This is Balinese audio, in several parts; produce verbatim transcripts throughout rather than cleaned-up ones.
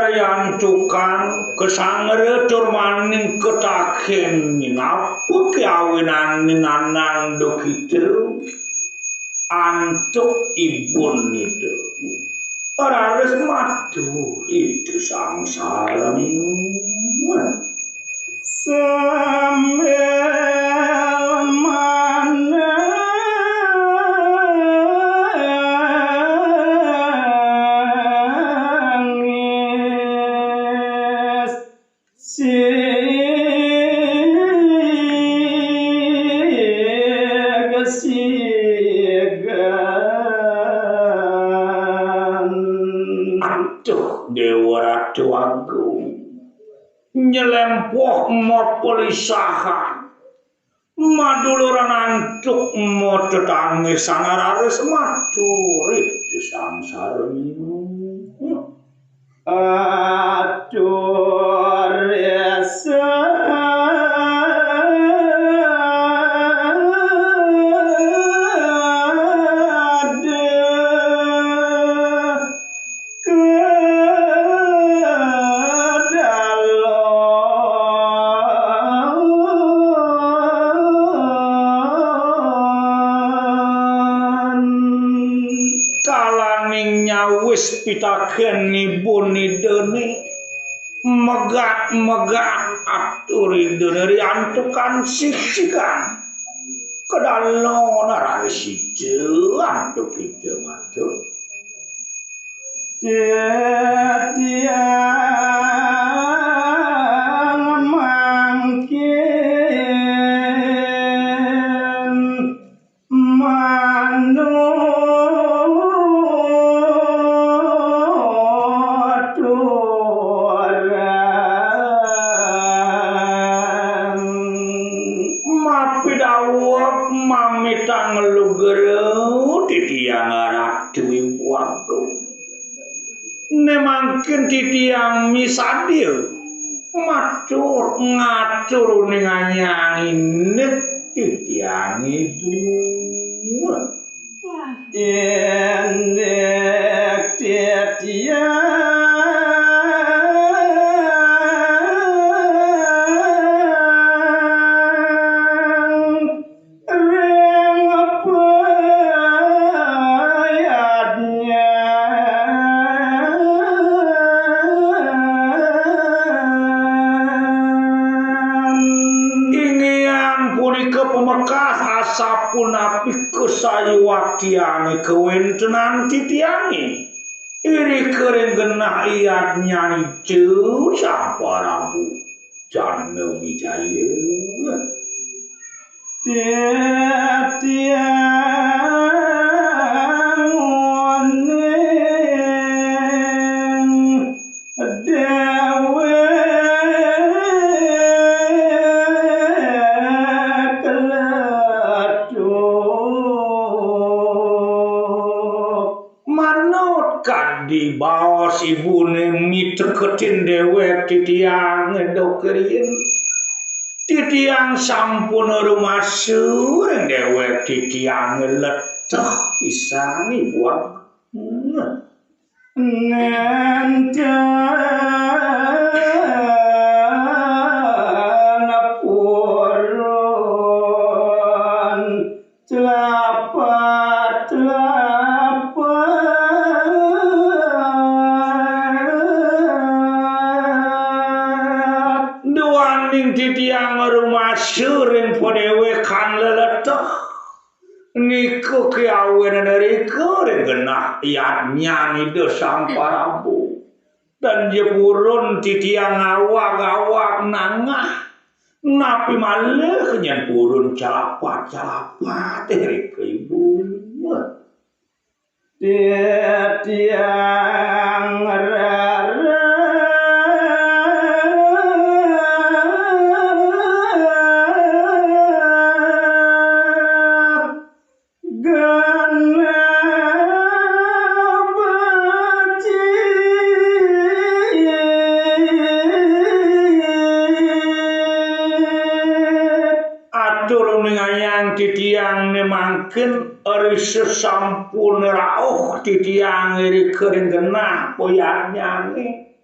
Riantukan kesangre tur maning ketaken napa kawinan nanang dokita antuk ibun ida. Raris matur ida sangsara minungan. Sambil manangis, sig-sigan. Aduh, Dewa Ratu Agung. Nyelempoh mapelisahan. Maduluran antuk matetangisan raris matur ida sangsara minungan. Atur Kalaning nyawis pitaken ibun idane, megat-megat atur idane riantukan sisikan. Kedalon raris sida antuk ida matur. Titiang mangkin manuturan. Mapidaweg mamitang lugra titiang Ratu Ibu Agung. Ne mangkin titiang misadia matur ngatur uning anyang indik titiang ibu. Indik titiang ring payadnyan. Inggihan punika pamekas asapunapi kasayuwaktiane kawentenan titiange. Irika ring genah yadnyan Ida Sang Prabu Jana Wijaya. Titiang uning dewek letuk. Manut kadi baos ibune miteketin dewek titiang doke riin. Titiang sampun rumasa ring dewek titiang leteh pisan ibuang. Nenten purun. Tlapat, tlapat. Duaning titiang rumasa ring padéwékan leleteh. Nika kiawénan rika ring genah yadnyan Ida Sang Prabu. Tan ja purun titiang awag-awag nangah. Napi malih nyén purun calapat-calapat, eh, rika ibu. Titiang rara Ken ari sasampun rauh titiang irika ring genah payadnyane.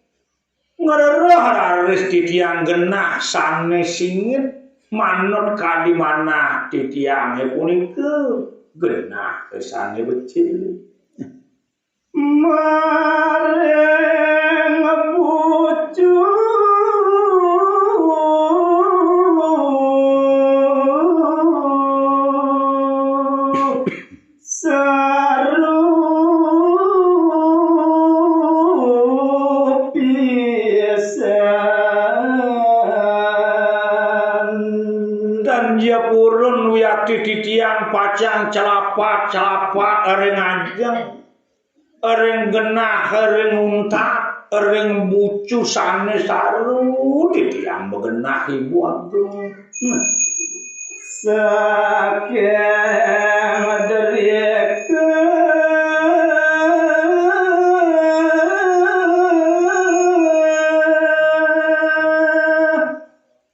Ngrereh raris titiang genah sane singit manut kadi manah titiange punika genah sane becik. Maring bucu saru pisan. Tan ja purun wiakti titiang pacang celapat-celapat ring ajeng, ring genah, ring untat, ring bucu sane saru titiang magenah, Ibu Agung. Saking drika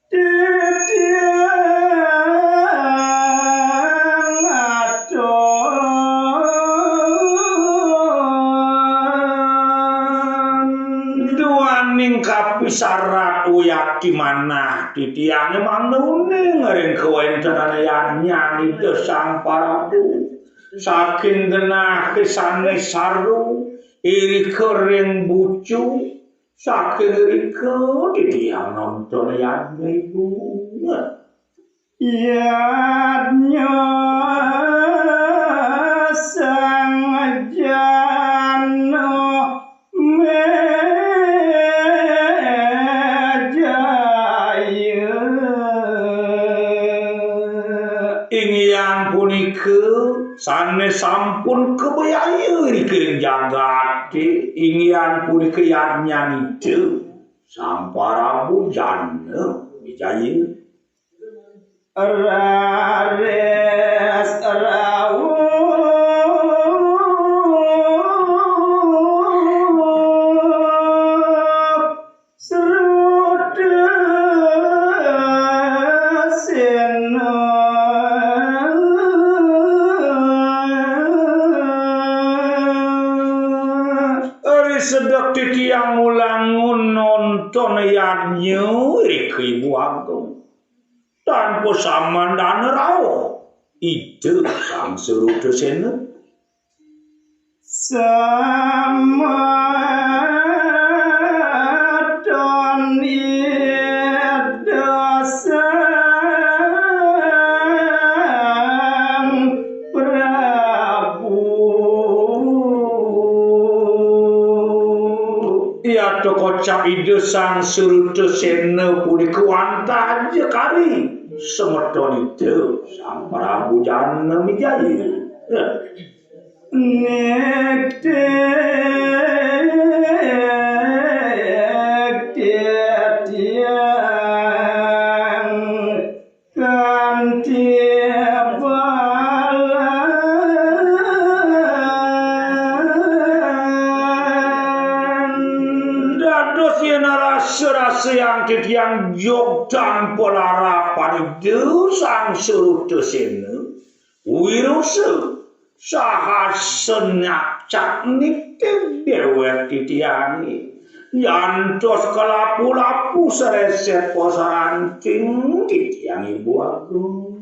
titiang atur duaning kapisarat wiakti manah titiange mangda uning ring kawentenan yadnyan Ida Sang Prabu. Saking genah sane saru irika ring bucu, saking irika titiang nonton yadnya, Ibu. Yadnya Sang Jana Mijaya. Inggihan punika sane sampun kabayaya ring jagate, inggihan punika yadnyan Ida Sang Prabu Jana Wijaya. Raris rauh Srutasena. Ari sedek titiang ulangun nonton yadnya irika, Ibu Agung. Tan pasamandana rauh Ida Sang Srutasena. Semeton Ida Sang Prabu. Yata kocap Ida Sang Srutasena punika wantah ja kari semeton Ida Sang Prabu Jana Wijaya. Nek titiang kanti balan. Dados yen rasa-rasa yang titiang jog tanpa larapan Ida Sang Srutasena. Wirusa sahasa nyakcak nitih dewek titiange. Yantos kalapu-lapu sareset posaranting titiang, Ibu Agung.